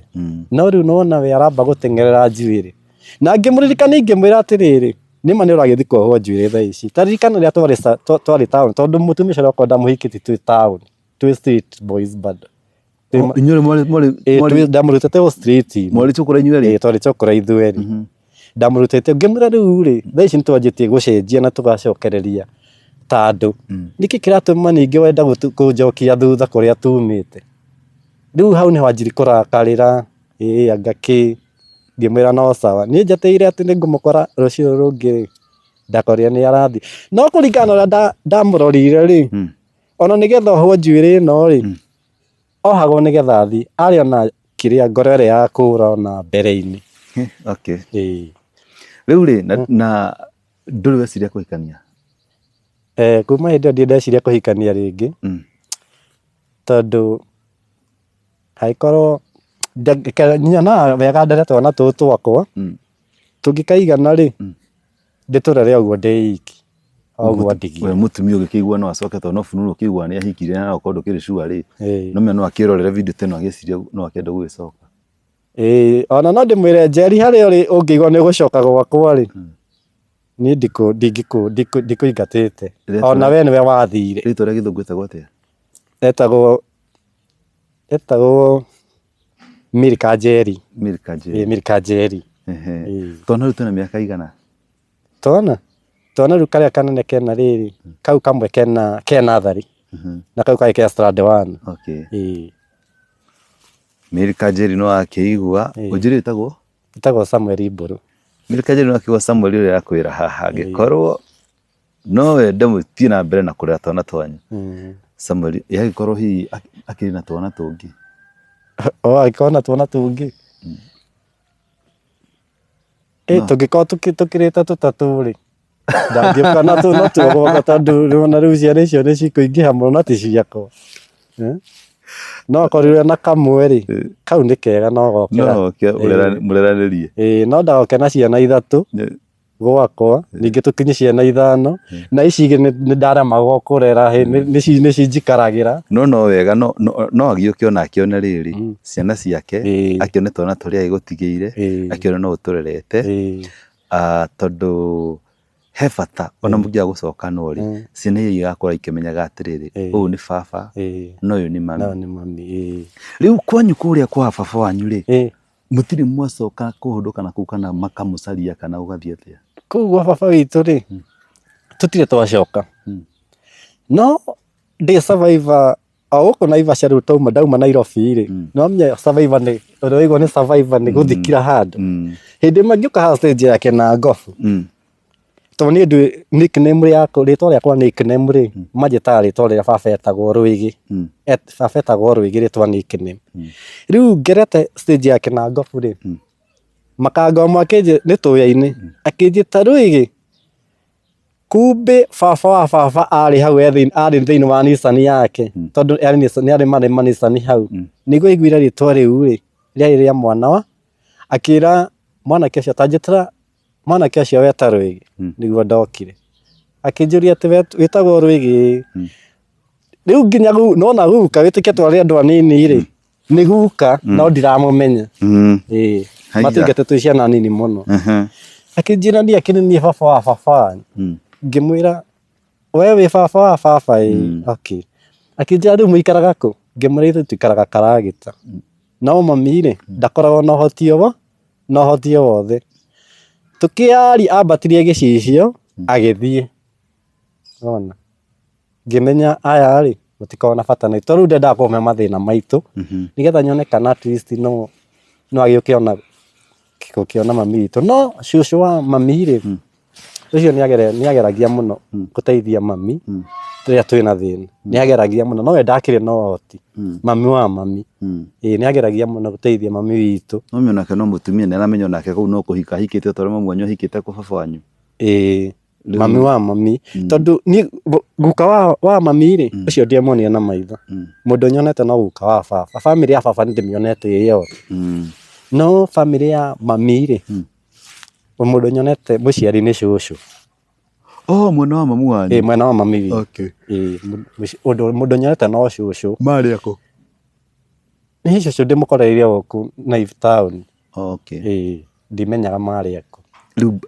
No rĩu nĩwona we aramba gũteng'erera njuĩrĩ. Na ngĩmũririkania ngĩmwĩra atĩrĩrĩ, nĩma nĩ ũragĩthiĩ kuohwo njuĩrĩ thaa ici. Ta ririkana rĩrĩa twarĩ taũni, tondũ mũtumia ũcio okorwo ndamũhikĩtie twĩ taũni, twĩ street boys bado. Inyuĩ mwarĩ Ndamũrutĩte o street. Mwarĩ cũkũra inyuĩ erĩ? Ĩĩ, twarĩ cũkũra ithuĩ erĩ. Ndamũrutĩte ngĩmwĩra, rĩu rĩ, thaa ici nĩ twanjĩtie gũcenjia na tũgacokereria ta andũ. Nĩkĩ kĩratũma ningĩ wenda kũnjokia thutha kũrĩa tumĩte? Rĩu hau nĩho wanjirie kũrakarĩra, ĩĩ anga kĩ, ngĩmwĩra no sawa. Niĩ njetereire atĩ nĩ ngũmũkora rũciũ rũrũ rũngĩ rĩ, ndakorire nĩ arathiĩ. No kũringana na ũrĩa ndamũrorire rĩ, ona nĩgetha ohwo njuĩrĩ ĩno rĩ, ohagwo nĩgetha athiĩ, arĩ ona kĩrĩa ngoro ĩrĩa ya kũra ona mbere-inĩ. Ĩĩ. Rĩu rĩ, na ndũrĩ weciria kũhikania? Kuma hĩndĩ ĩyo ndirĩ ndeciria kũhikania rĩngĩ, tondũ angĩkorwo nyonaga wega ndere twana tũtũ twakwa, tũngĩkaigana rĩ, ndĩtũrere ũguo ndĩ iki, o ũguo ndigire. We mũtumia ũgĩkĩigua no acoke, tondũ no fununu ũkĩigua nĩ ahikire, na okorwo ndũkĩrĩ sure rĩ, no menya no akĩrorere video ta ĩno agĩciria no akĩenda gũgĩcoka. Ĩĩ, ona no ndĩmwĩre Njeri, harĩa ũrĩ ũngĩigua nĩ ũgũcoka gwakwa rĩ, niĩ ndikũingatĩte. Ona we nĩwe wathire. Rĩtwa rĩa gĩthũngũ ĩtagwo atĩa? Etagwo Milka Njeri. Milka Njeri. Ĩĩ, Milka Njeri. Twana rĩu twĩna mĩaka igana? Twana rĩu karĩa kanene kena rĩrĩ, kau kamwe kena nathari, na kau kangĩ ke standard one. Ĩĩ. Milka Njeri no akĩigua, ũnjĩre wĩtagwo? Njĩtagwo Samuel Mbũrũ. Milka Njeri no akĩigua Samuel ũrĩa akwĩra haha, angĩkorwo no wende mũthiĩ na mbere na kũrera twana twanyu. Samuel ĩ angĩkorwo hihi akĩrĩ na twana tũngĩ? O angĩkorwo na twana tũngĩ? Ĩ tũngĩkorwo tũkĩrĩte tũtatũ rĩ, ndangĩũka natuo natuo gwakwa, tondũ ona rĩu ciana icio nĩ cikũingĩha mũno na ti ciakwa. No akorirwo na kamwe rĩ, kau nĩ kega, no goke. No goke mũreranĩrie. Ĩĩ, no ndagoke na ciana ithatũ gwakwa, ningĩ tũkinye ciana ithano, na ici igĩrĩ nĩ ndaremagwo kũrera, nĩ cinjikaragĩra. No wega no agĩũke ona akĩone rĩrĩ ciana ciake, akĩone twana tũrĩa agĩgũtigĩire, akĩone no ũtũrerete, tondũ he bata ona mũngĩaga gũcokanwo rĩ, ciana iria igakũra ikĩmenyaga atĩrĩrĩ, ũyũ nĩ baba na ũyũ nĩ mami. Rĩu kwanyu kũrĩa kwa baba wanyu rĩ, mũtirĩ mwacoka kũhũndũka na kũu, kana makamũcaria, kana gũgathiĩ atĩa? Kũu gwa baba witũ rĩ, tũtirĩ twacoka. No ndĩ survivor. O gũkũ Naivasha rĩu twauma ndauma Nairobi rĩ, nĩ wamenya Survivor nĩ ũrĩa waigua nĩ Survivor nĩ gũthikira handũ. Hĩndĩ ĩmwe ngĩũka haha stage ya Kenangofu, tondũ niĩ ndwĩ nickname yakwa rĩtwa rĩakwa nickname rĩ, manjĩtaga rĩtwa rĩrĩa baba etagwo Rwĩgĩ. Baba etagwo Rwĩgĩ rĩtwa nickname. Rĩu ngerete stage ya Kenangofu rĩ, makanga ũmwe akĩnjĩra nĩ tũya-inĩ, akĩnjĩta Rwĩgĩ. Kumbe baba wa baba arĩ hau e thĩinĩ arĩ thĩinĩ wa Nissan yake tondũ arĩ Nissan nĩ arĩ marĩ ma Nissan hau nĩguo aiguire rĩtwa rĩu rĩ rĩarĩ rĩa mwana wa akĩra mwanake ũcio ta njĩtĩra mwanake ũcio weta Rwĩgĩ nĩguo ndokire akĩnjũria atĩ wĩtagwo Rwĩgĩ rĩu nginya nona guka wĩtĩkie twarĩ andũ anini rĩ nĩ guka no ndiramũmenya. Ĩĩ. Haiya. Matũingate twĩ ciana nini mũno. Akĩnjĩra niĩ akĩrĩ niĩ baba wa baba wanyu. Ngĩmwĩra we wĩ baba wa baba ĩĩ. Okay. Akĩnjĩra rĩu mũikaraga kũ? Ngĩmwĩra ithuĩ tũikaraga Karagita. No mami rĩ, ndakoragwo na ũhoti o na ũhoti o wothe. Tũkĩaria ambatirie gĩcicio agĩthiĩ. Wona. Ngĩmenya aya rĩ, matikoragwo na bata na ithuĩ. Rĩu ndendaga kũmahe mathĩna maitũ, nĩgetha nyone kana at least no no agĩũke ona gũkĩona mami witũ. No cũcũ wa mami rĩ, ũcio nĩ ageragia mũno gũteithia mami rĩrĩa twĩna thĩna. Nĩ ageragia mũno, no we ndakĩrĩ na ũhoti, mami wa mami. Ĩĩ nĩ ageragia mũno gũteithia mami witũ. Mami onake no mũtumia nĩ aramenya onake kũu no kũhika ahikĩte o ta ũrĩa mami wanyu ahikĩte kwa baba wanyu. Ĩĩ. Mami wa mami tondũ niĩ guka wa mami rĩ, ũcio ndiamuonire na maitho. Mũndũ nyonete no guka wa baba. Bamĩrĩ ya baba nĩ ndĩmĩonete ĩ yothe. No bamĩrĩ ya mami rĩ, mũndũ nyonete mũciari nĩ cũcũ. Oh, mwena wa mamu wanyu? Ĩĩ mwena wa mami witũ. Okay. Ĩĩ mũndũ nyonete no cũcũ. Marĩ akũ? Niĩ cũcũ ndĩmũkoreire gũkũ Naiv town. Okay. Ĩĩ ndimenyaga marĩ akũ. Rĩu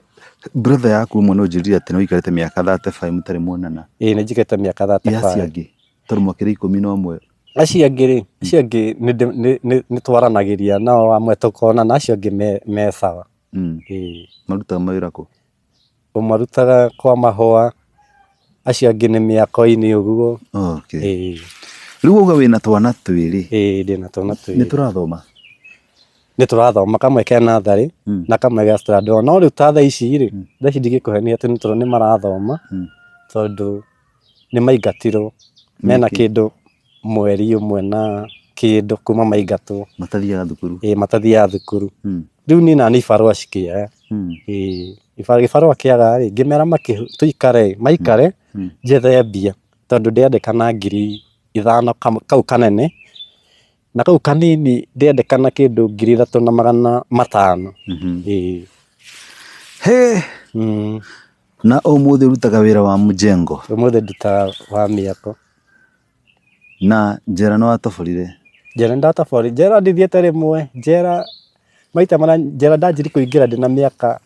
brother yaku ũmwe no ũnjĩrire atĩ nĩ ũikarĩte mĩaka 35 mũtarĩ muonana. Ĩĩ nĩ njikarĩte mĩaka Ĩ acio 35. angĩ tondũ mwakĩrĩ 11. Acio angĩ rĩ, acio angĩ nĩ twaranagĩria nao amwe tũkonana, acio angĩ me sawa. Ĩĩ. Marutaga mawĩra kũ? Ũmwe arutaga kwa mahũa, acio angĩ nĩ mĩako-inĩ ũguo. Okay. Ĩĩ. Rĩu wauga wĩna twana twĩrĩ? Ĩĩ ndĩna twana twĩrĩ. Nĩ tũrathoma? Nĩ tũrathoma, kamwe ke natharĩ na kamwe ge standard one. No rĩu ta thaa ici rĩ, thaa ici ndingĩkũhenia atĩ nĩ marathoma tondũ nĩ maingatirwo. Mena kĩndũ mweri ũmwe na kĩndũ kuma maingatwo. Matathiaga thukuru? Ĩĩ matathiaga thukuru. Rĩu niĩ nani ibarũa cikĩaga. Ĩĩ gĩbarũa kĩaga rĩ, ngĩmera tũikare, maikare njethe mbia tondũ ndĩrendekana 5,000 kau kanene, na kau kanini ndĩrendekana kĩndũ 3,500. Ĩĩ. Hĩ! Na ũmũthĩ ũrutaga wĩra wa mjengo? Ũmũthĩ ndutaga wa mĩako. Na njera nĩ watoborire? Njera nĩ ndatoborire, njera ndithiĩte rĩmwe, njera maita marĩa njera ndanjirie kũingĩra ndĩna mĩaka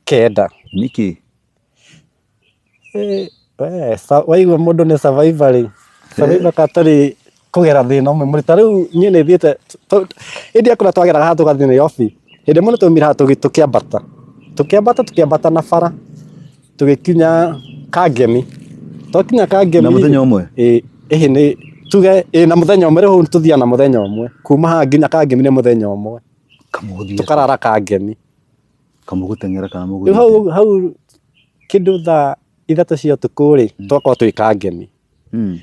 9. Nĩkĩ? Waigua mũndũ nĩ survivor rĩ, survivor gatarĩ kũgera thĩna ũmwe mũritũ. Ta rĩu niĩ nĩ thiĩte, hĩndĩ ĩrĩa kũrĩa twageraga haha tũgathiĩ Nairobi, hĩndĩ ĩmwe nĩ twaumire haha tũkĩambata, tũkĩambata tũkĩambata na bara, tũgĩkinya Kangemi. Twakinya Kangemi Na mũthenya ũmwe? Ĩĩ, ĩhĩ nĩ tuge ĩĩ na mũthenya ũmwe, rĩu hau tũthiaga na mũthenya ũmwe. Kuma haha nginya Kangemi nĩ mũthenya ũmwe. Kamũgũthiĩ Tũkarara Kangemi. Kamũgũteng'era kana Rĩu mũgũthiĩ? hau hau kĩndũ thaa 3 cia ũtukũ rĩ, twakorwo twĩ Kangemi.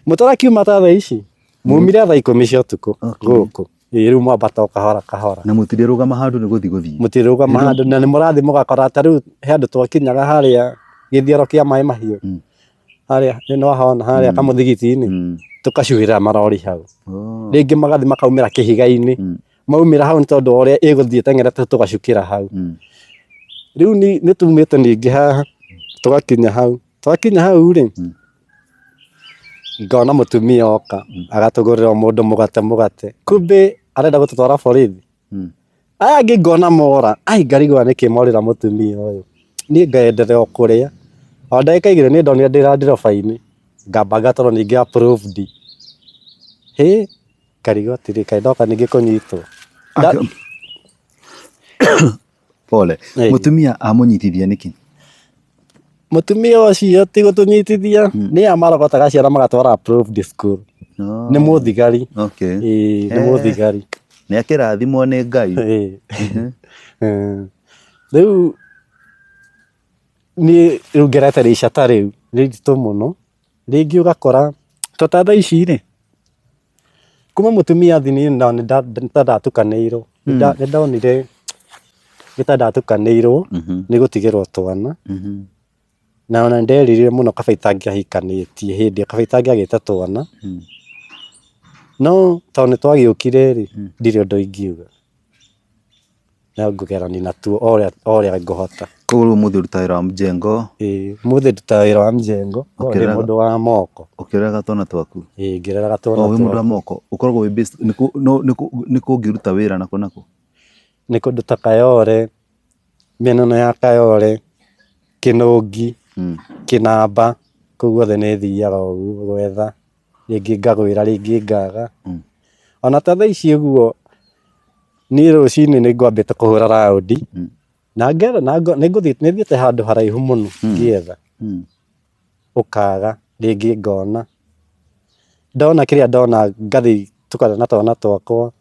Mũtarakiuma ta thaa ici, mumire thaa 10 cia ũtukũ gũkũ. Ĩĩ rĩu mwambata o kahora kahora. Na mũtirĩrũgama handũ nĩ gũthiĩ gũthiĩ? Mũtirĩrũgama handũ na nĩ mũrathiĩ mũgakora ta rĩu he handũ twakinyaga harĩa gĩthioro kĩa maĩ mahiũ. Harĩa nĩ wahona harĩa kamũthigiti-inĩ, tũkacuhĩra marori hau. Rĩngĩ magathiĩ makaumĩra kĩhiga-inĩ. Maumĩra hau nĩ tondũ wa ũrĩa ĩgũthiĩ ĩteng'erete tũgacukĩra hau. Rĩu nĩ tumĩte ningĩ haha tũgakinya hau. Twakinya hau rĩ, ngona mũtumia oka agatũgũrĩra o mũndũ mũgate mũgate. Kumbe arenda gũtũtwara borithi. Aya angĩ ngona mora, ai ngarigwo nĩkĩ morĩra mũtumia ũyũ. Niĩ ngaenderea o kũrĩa. O ndagĩka 2 nĩ ndonire ndĩ landiroba-inĩ, ngamba ngatwarwo ningĩ approved. Hĩ, ngarigwo atĩrĩ, kaĩ ndoka ningĩ kũnyitwo. Pole. Mũtumia amũnyitithia nĩkĩ? Mũtumia ũcio ti gũtũnyitithia, nĩ ya marogotaga ciana magatwara approved school. No. Nĩ mũthigari. Okay. Ĩĩ, nĩ Eh. mũthigari. Nĩ akĩrathimwo nĩ Ngai. Ĩĩ. Rĩu niĩ rĩu ngerete rĩica ta rĩu rĩritũ mũno, rĩngĩ ũgakora to ta thaa ici rĩ, kuma mũtumia athiĩ niĩ nĩ ta ndatukanĩirwo, nĩ ndonire nĩ ta ndatukanĩirwo nĩ gũtigĩrwo twana. Na ona nĩ nderirire mũno kaba itangĩahikanĩtie hĩndĩ ĩyo, kaba itangĩagĩte twana, no tondũ nĩ twagĩũkire rĩ, ndirĩ ũndũ ingiuga, no ngũgerania natuo o ũrĩa ngũhota. Koguo rĩu ũmũthĩ ũrutaga wĩra wa mjengo? Ĩĩ, ũmũthĩ ndutaga wĩra wa mjengo, korwo ndĩ mũndũ wa moko. Ũkĩreraga twana twaku? Ĩĩ, ngĩreraga twana twakwa. Wĩ mũndũ wa moko, ũkoragwo wĩ based, nĩ kũ ũngĩruta wĩra nakũ nakũ? Nĩ kũndũ ta Kayole, Mĩena ĩno ya Kayole, Kĩnũngi, Kĩnamba, kũu guothe nĩ thiaga ũguo gwetha, rĩngĩ ngagwĩra rĩngĩ ngaga. Ona ta thaa ici ũguo, niĩ rũcinĩ nĩ ngwambĩte kũhũra raũndi, na nĩ thiĩte handũ haraihu mũno ngĩetha, ũkaga, rĩngĩ ngona. Ndona kĩrĩa ndona ngathiĩ tũkarĩa na twana twakwa,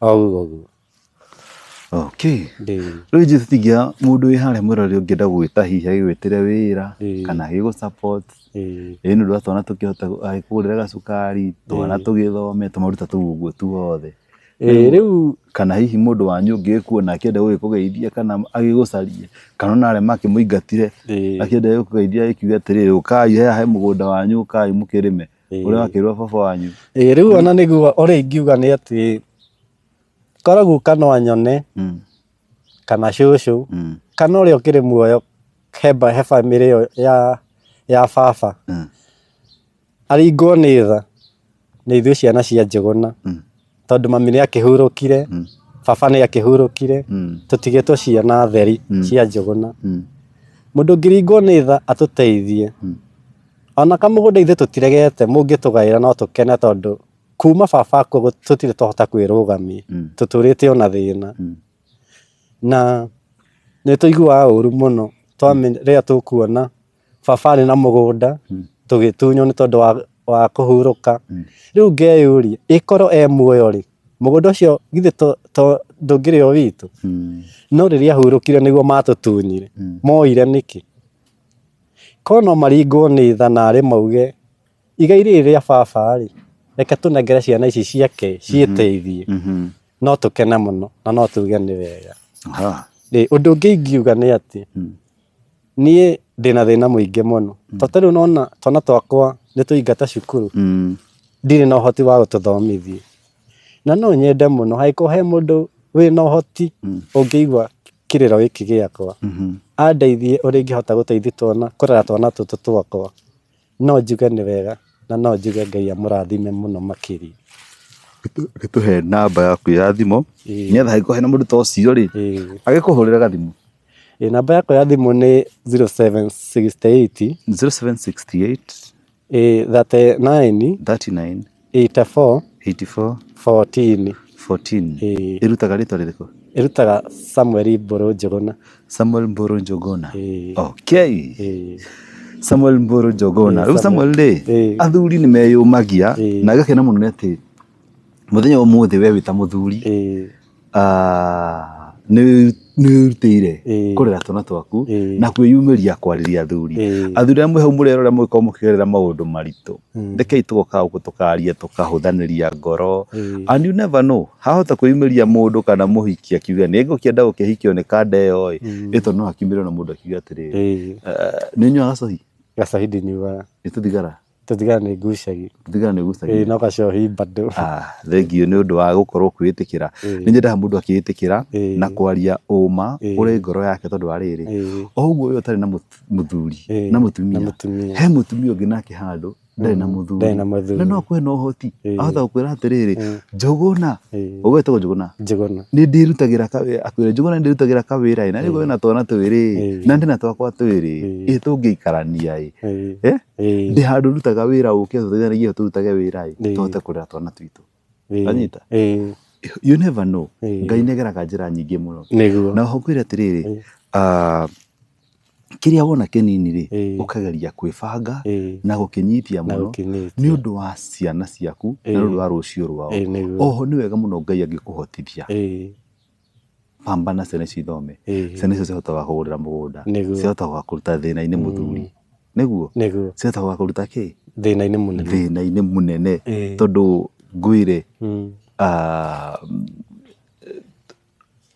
o ũguo ũguo. Okay. Rĩu ithuĩ tũtingĩaga mũndũ wĩ harĩa mwĩroreri ũngĩenda gũgwĩta hihi agĩgwĩtĩre wĩra kana agĩgũ support ĩĩ nĩ ũndũ wa twana tũkĩhote agĩkũgũrĩre gacukari, twana tũgĩthome, tũmaruta tũu ũguo tuothe. Rĩu Kana hihi mũndũ wanyu ũngĩ wĩ kuo na akĩenda gũgĩkũgeithia kana agĩgũcarie, kana ona arĩa makĩmũingatire akĩenda gũgĩkũgeithia agĩkiuge atĩrĩrĩ, ũkai haha he mũgũnda wanyu, ũkai mũkĩrĩme, ũrĩa wakĩrwo baba wanyu. Rĩu ona nĩguo ũrĩa ingiuga nĩ atĩ Korwo guka no anyone kana cũcũ kana ũrĩa ũkĩrĩ muoyo he bamĩrĩ ĩyo ya baba, aringwo nĩ tha nĩ ithuĩ ciana cia Njũgũna, tondũ mami nĩ akĩhurũkire, baba nĩ akĩhurũkire, tũtigĩtwo ciana theri cia Njũgũna. Mũndũ ũngĩringwo nĩ tha atũteithie, ona kamũgũnda ithuĩ tũtiregete mũngĩtũgaĩra no tũkene tondũ kuma baba akua tũtirĩ twahota kwĩrũgamia, tũtũrĩte o na thĩna. Na nĩ tũiguaga ũru mũno rĩrĩa tũkuona baba arĩ na mũgũnda, tũgĩtunywo nĩ tondũ wa kũhurũka. Rĩu ngeyũria, ĩ korwo e muoyo rĩ, mũgũnda ũcio githĩ ndũngĩrĩ o witũ? No rĩrĩa ahurũkire nĩguo matũtunyire, moire nĩkĩ? Korwo no maringwo nĩ tha narĩ mauge Igai rĩrĩ rĩa baba rĩ, reke tũnengere ciana ici ciake ciĩteithie, no tũkene mũno na no tuge nĩ wega. Ũndũ ũngĩ ingiuga nĩ atĩ, niĩ ndĩna thĩna mũingĩ mũno, tondũ ta rĩu nĩwona twana twakwa nĩ twaingata cukuru, ndirĩ na ũhoti wa gũtũthomithia. Na no nyende mũno hangĩkorwo he mũndũ wĩna ũhoti ũngĩigua kĩrĩro gĩkĩ gĩakwa, andeithie ũrĩa ingĩhota gũteithia twana, kũrera twana tũtũ twakwa. No njuge nĩ wega na no njuge Ngai amũrathime mũno makĩria. Gĩtũhe namba yaku ya thimũ nĩgetha hangĩkorwo hena mũndũ ta ũcio rĩ, agĩkũhũrĩre gathimũ. Ĩĩ namba yakwa ya thimũ nĩ 0768 0768 39 39 84 84 14. 14. Ĩĩ. Ĩrutaga rĩtwa rĩrĩkũ? Ĩrutaga Samuel Mbũrũ Njũgũna. Samuel Mbũrũ Njũgũna. Ĩĩ. Okay. Ĩĩ. Samuel Mbũrũ Njũgũna. Ĩĩ, Rĩu Samuel rĩ, Ĩĩ. athuri nĩ meyũmagia Ĩĩ. na ngakena mũno nĩ atĩ mũthenya wa ũmũthĩ we wĩ ta mũthuri Ĩĩ. Ah, nĩ wĩrutĩire Ĩĩ. kũrera twana twaku Ĩĩ. na kwĩyumĩria kwarĩria athuri. Ĩĩ. Athuri arĩa mwĩ hau mũrerora mũgĩkorwo mũkĩgerera maũndũ maritũ, rekei tũgoka gũkũ tũkaria tũkahũthanĩria ngoro. Ĩĩ. And you never know, hahota kwĩyumĩria mũndũ kana mũhiki akiuge nĩ ngũkĩenda gũkĩhikio nĩ kanda ĩyo ĩ, ĩ tondũ no akiumĩre na mũndũ akiuge atĩrĩrĩ, Ĩĩ. nĩ ũnyuaga gacohi? Gacohi ndinyuaga. Nĩ tũthigara? Tũthigara nĩ ngucagia. Tũthigara nĩ ũgucagia? Ĩĩ no gacohi bado. Ah, thengiũ nĩ ũndũ wa gũkorwo kwĩĩtĩkĩra. Ĩĩ. Nĩ nyendaga mũndũ akĩĩtĩkĩra Ĩĩ. na kwaria ũma Ĩĩ. ũrĩ ngoro yake tondũ wa rĩrĩ, Ĩĩ. o ũguo we ũtarĩ na mũthuri Ĩĩ, na mũtumia, na mũtumia. he mũtumia ũngĩ nake handũ ndarĩ na mũthuri. Ndarĩ na mũthuri. Na no akũhe na ũhoti. Ĩĩ. Ahota gũkwĩra atĩrĩrĩ, Ĩĩ. Njũgũna, Ĩĩ. ũgwĩtagwo Njũgũna? Njũgũna. Nĩ ndĩrutagĩra kawĩra, akwĩre Njũgũna nĩ ndĩrutagĩra kawĩra ĩ, na rĩu wĩna twana twĩrĩ Ĩĩ. na ndĩna twakwa twĩrĩ, Ĩĩ. ĩ tũngĩikarania ĩ. Ĩĩ. Eh? Ĩĩ. Ndĩ handũ ndutaga wĩra ũke tũteithanagie tũrutage wĩra ĩ, Ĩĩ. tũhote kũrera twana twitũ. Ĩĩ. Wanyita? Ĩĩ. You never know. Ĩĩ. Ngai nĩ ageraga njĩra nyingĩ mũno. Nĩguo. Na oho ngwĩre atĩrĩrĩ, Ĩĩ. ah, Kĩrĩa wona kĩnini rĩ, ũkageria kwĩbanga na gũkĩnyitia Na mũno gũkĩnyitia. nĩ ũndũ wa ciana ciaku na nĩ ũndũ wa rũciũ rwao. Ĩĩ nĩguo. Oho nĩ wega mũno Ngai angĩkũhotithia pambana ciana icio ithome. Ciana icio ciahota gũgakũgũrĩra mũgũnda, ciahota gũgakũruta thĩna-inĩ mũthuri. Nĩguo? Nĩguo. Ciahota gũgakũruta kĩ? Thĩna-inĩ mũnene. Thĩna-inĩ mũnene. Tondũ ngwĩre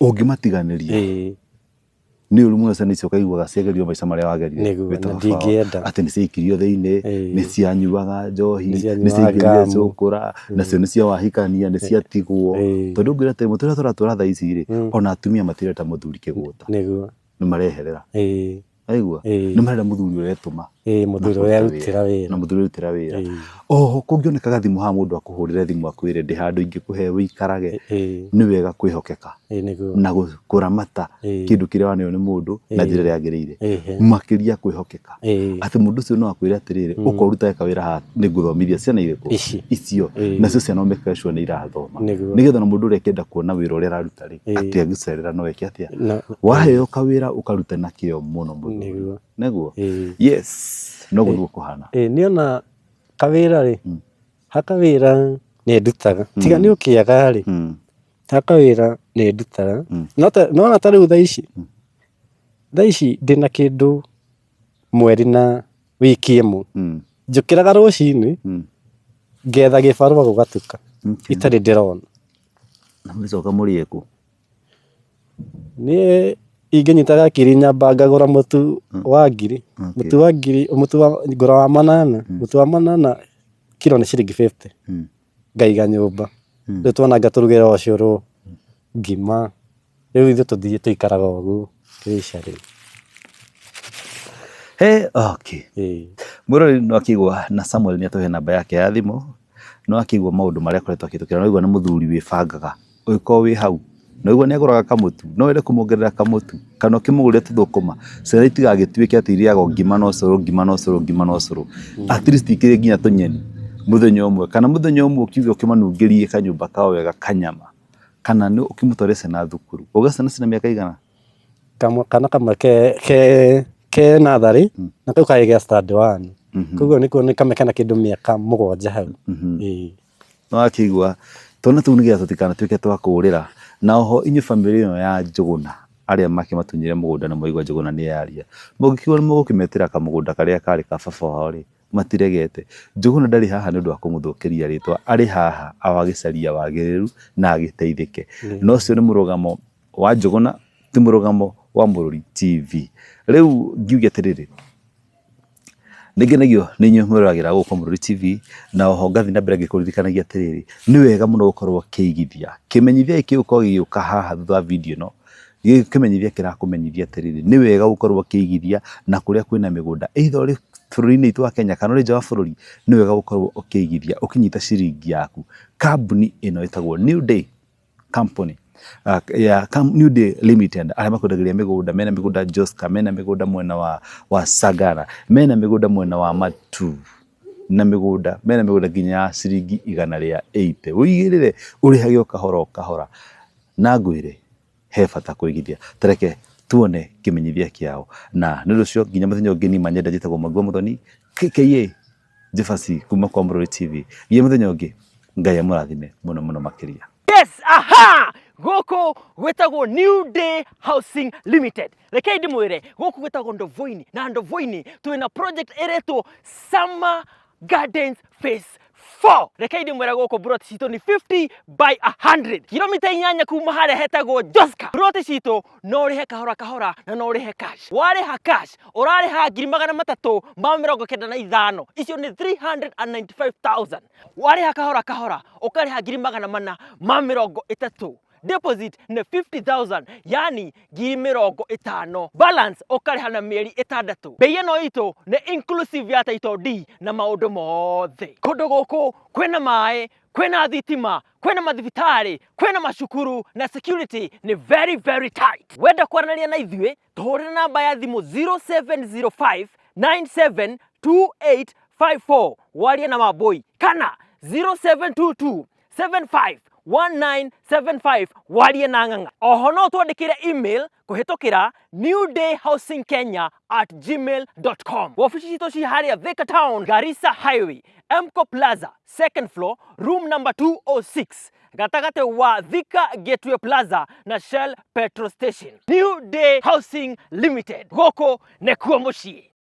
ũngĩmatiganĩria nĩ ũru mũno ciana icio ũkaiguaga ciagerio maica marĩa wagerire Nĩguo, wĩ ta na baba wao. ndingĩenda. Atĩ nĩ ciaikirio thĩinĩ, nĩ cianyuaga njohi, Nĩ nĩ cianyuaga ciaingĩrire ngamu. cũkũra, nacio nĩcio wahikania, nĩ ciatigwo. Tondũ ngwĩre atĩ mũtũrĩre tũratũra thaa ici rĩ, ona atumia matireta mũthuri kĩgũta, nĩ mareherera. Waigua? Nĩ marenda mũthuri ũretũma. Ĩĩ, mũthuri na ũrĩa kũruta arutĩra wĩra. Na mũthuri ũrutĩra wĩra. Oho kũngĩoneka gathimũ haha mũndũ akũhũrĩre thimũ akwĩre ndĩ handũ ingĩkũhe wĩikarage, nĩ wega kwĩhokeka Ĩĩ nĩguo. na kũramata kĩndũ kĩrĩa waneo nĩ mũndũ na njĩra ĩrĩa yagĩrĩire. Makĩria kwĩhokeka. Atĩ mũndũ ũcio no akwĩre atĩrĩrĩ, ũka ũrutage kawĩra haha nĩngũthomithia ciana irĩkũ? Ici. Icio. Nacio ciana ũmake sure nĩ irathoma. Nĩguo. Nĩgetha ona mũndũ ũrĩa akĩenda kuona wĩra ũrĩa araruta rĩ, atĩ agĩcerera no eke atĩa? Na Waheo kawĩra ũkarute na kĩo mũno mũno. Nĩguo. Nĩguo? Yes. Noguo nĩguo kũhana. Ĩĩ niĩ ona kawĩra rĩ, ha kawĩra nĩ ndutaga. Tiga nĩ ũkĩaga rĩ, ha kawĩra nĩ ndutaga. No ta nĩwona ta rĩu thaa ici, thaa ici ndĩna kĩndũ mweri na wiki ĩmwe. Njũkĩraga rũcinĩ, ngetha gĩbarũa gũgatuka, itarĩ ndĩrona. Na mũgĩcoka mũrĩe kũ? Niĩ ingĩnyita gakiri nyamba ngagũra mũtu wa ngiri, mũtu wa ngiri, mũtu wa ngũra wa manana, mũtu wa manana kiro nĩ ciringi fifty, ngaiga nyũmba. Rĩu twana ngatũrugĩra ũcũrũ, ngima, rĩu ithuĩ tũthiĩ tũikaraga ũguo kĩica rĩu. He, okay. Mwĩroreri no akĩigua na Samuel nĩ atũhe namba yake ya thimũ, no akĩigua maũndũ marĩa akoretwo akĩhĩtũkĩra, no aigua nĩ mũthuri wĩbangaga, ũngĩkorwo wĩ hau, no aigua nĩ agũraga kamũtu, no wende kũmuongerera kamũtu, kana ũkĩmũgũrĩre tũthũkũma, ciana itigagĩtuĩke atĩ irĩaga o ngima na ũcũrũ, ngima na ũcũrũ, ngima na ũcũrũ, at least ikĩrĩe nginya tũnyeni mũthenya ũmwe, kana mũthenya ũmwe ũkiuge ũkĩmanungĩrie kanyũmba kao wega kanyama, kana ũkĩmũtware ciana thukuru, wauga ciana cina mĩaka ĩigana? Kamwe, kana kamwe ke, ke, ke natharĩ na kau kangĩ ge standard one. Koguo nĩ kuoneka kena kĩndũ mĩaka 7 hau. Ĩĩ. Nĩwakĩigua twana tũu nĩgetha tũtikanatuĩke twa kũũrĩra. Na oho inyuĩ bamĩrĩ ĩno ya Njũgũna arĩa makĩmatunyire mũgũnda na mwaigua Njũgũna nĩ yaria, mũngĩkiuga nĩ mũgũkĩmetĩra kamũgũnda karĩa karĩ ka baba wao rĩ, matiregete. Njũgũna ndarĩ haha nĩ ũndũ wa kũmũthũkĩria rĩtwa, arĩ haha agĩcaria wagĩrĩru na agĩteithĩke. Na ũcio nĩ mũrũgamo wa Njũgũna, ti mũrũgamo wa Mũrũri TV. Rĩu ngiuge atĩrĩrĩ, nĩ ngenagio nĩ inyuĩ mwĩroragĩra gũkũ Mũrũri TV, na oho ngathiĩ na mbere ngĩkũririkanagia atĩrĩrĩ, nĩ wega mũno gũkorwo ũkĩigithia. Kĩmenyithia gĩkĩ gĩgũkorwo gĩgĩũka haha thutha wa video ĩno, gĩkĩ kĩmenyithia kĩrakũmenyithia atĩrĩrĩ, nĩ wega gũkorwo ũkĩigithia na kũrĩa kwĩna mĩgũnda either ũrĩ bũrũri-inĩ witũ wa Kenya kana ũrĩ nja wa bũrũri, nĩ wega gũkorwo ũkĩigithia ũkĩnyita ciringi yaku. Kambuni ĩno ĩtagwo New Day Company ya New Day Limited arĩa makwendagĩria mĩgũnda, mena mĩgũnda Joska, mena mĩgũnda mwena wa Sagara, mena mĩgũnda mwena wa Matuu na mĩgũnda, mena mĩgũnda nginya ya ciringi 180. Ũigĩrĩre ũrĩhage o kahora o kahora na ngwĩre he bata kũigithia. Ta reke tuone kĩmenyithia kĩao. Na nĩ ũndũ ũcio nginya mũthenya ũngĩ niĩ Manyenda njĩtagwo Mwangi wa Mũthoni KKA Jefasi kuma kwa Mũrũri TV. Nginya mũthenya ũngĩ Ngai amũrathime mũno mũno makĩria. Yes, aha! Gũkũ gwĩtagwo New Day Housing Limited. Rekei ndĩmwĩre, gũkũ gwĩtagwo Ndovoini, na Ndovoini twĩna project ĩretwo Summer Gardens Phase 4. Rekei ndĩmwĩre gũkũ plot citũ nĩ 50 by 100. Kilomita 8 kuma harĩa hetagwo Joska. Plot citũ no ũrĩhe kahora kahora na no ũrĩhe cash. Warĩha cash ũrarĩha 395,000, icio nĩ 395,000. Warĩha kahora kahora ũkarĩha 430,000. Deposit nĩ 50,000, yani 50,000. Balance ũkarĩha na mĩeri 6. Bei ĩno itũ nĩ inclusive ya title deed na maũndũ mothe. Kũndũ gũkũ kwĩna maĩ, kwĩna thitima, kwĩna mathibitarĩ, kwĩna macukuru na security nĩ very very tight. Wenda kwaranĩria na ithuĩ tũhũrĩre namba ya thimũ 0705 972854 warie na Mambũi kana 0722 75. 1975 warie na ng'ang'a. Oho no twandĩkĩre email kũhĩtũkĩra newdayhousingkenya@gmail.com. Wabici citũ ci harĩa Thika Town, Garissa Highway, Emco Plaza, second floor, room number 206, gatagatĩ wa Thika Gateway Plaza na Shell Petrol Station. New Day Housing Limited, gũkũ nĩkuo mũciĩ.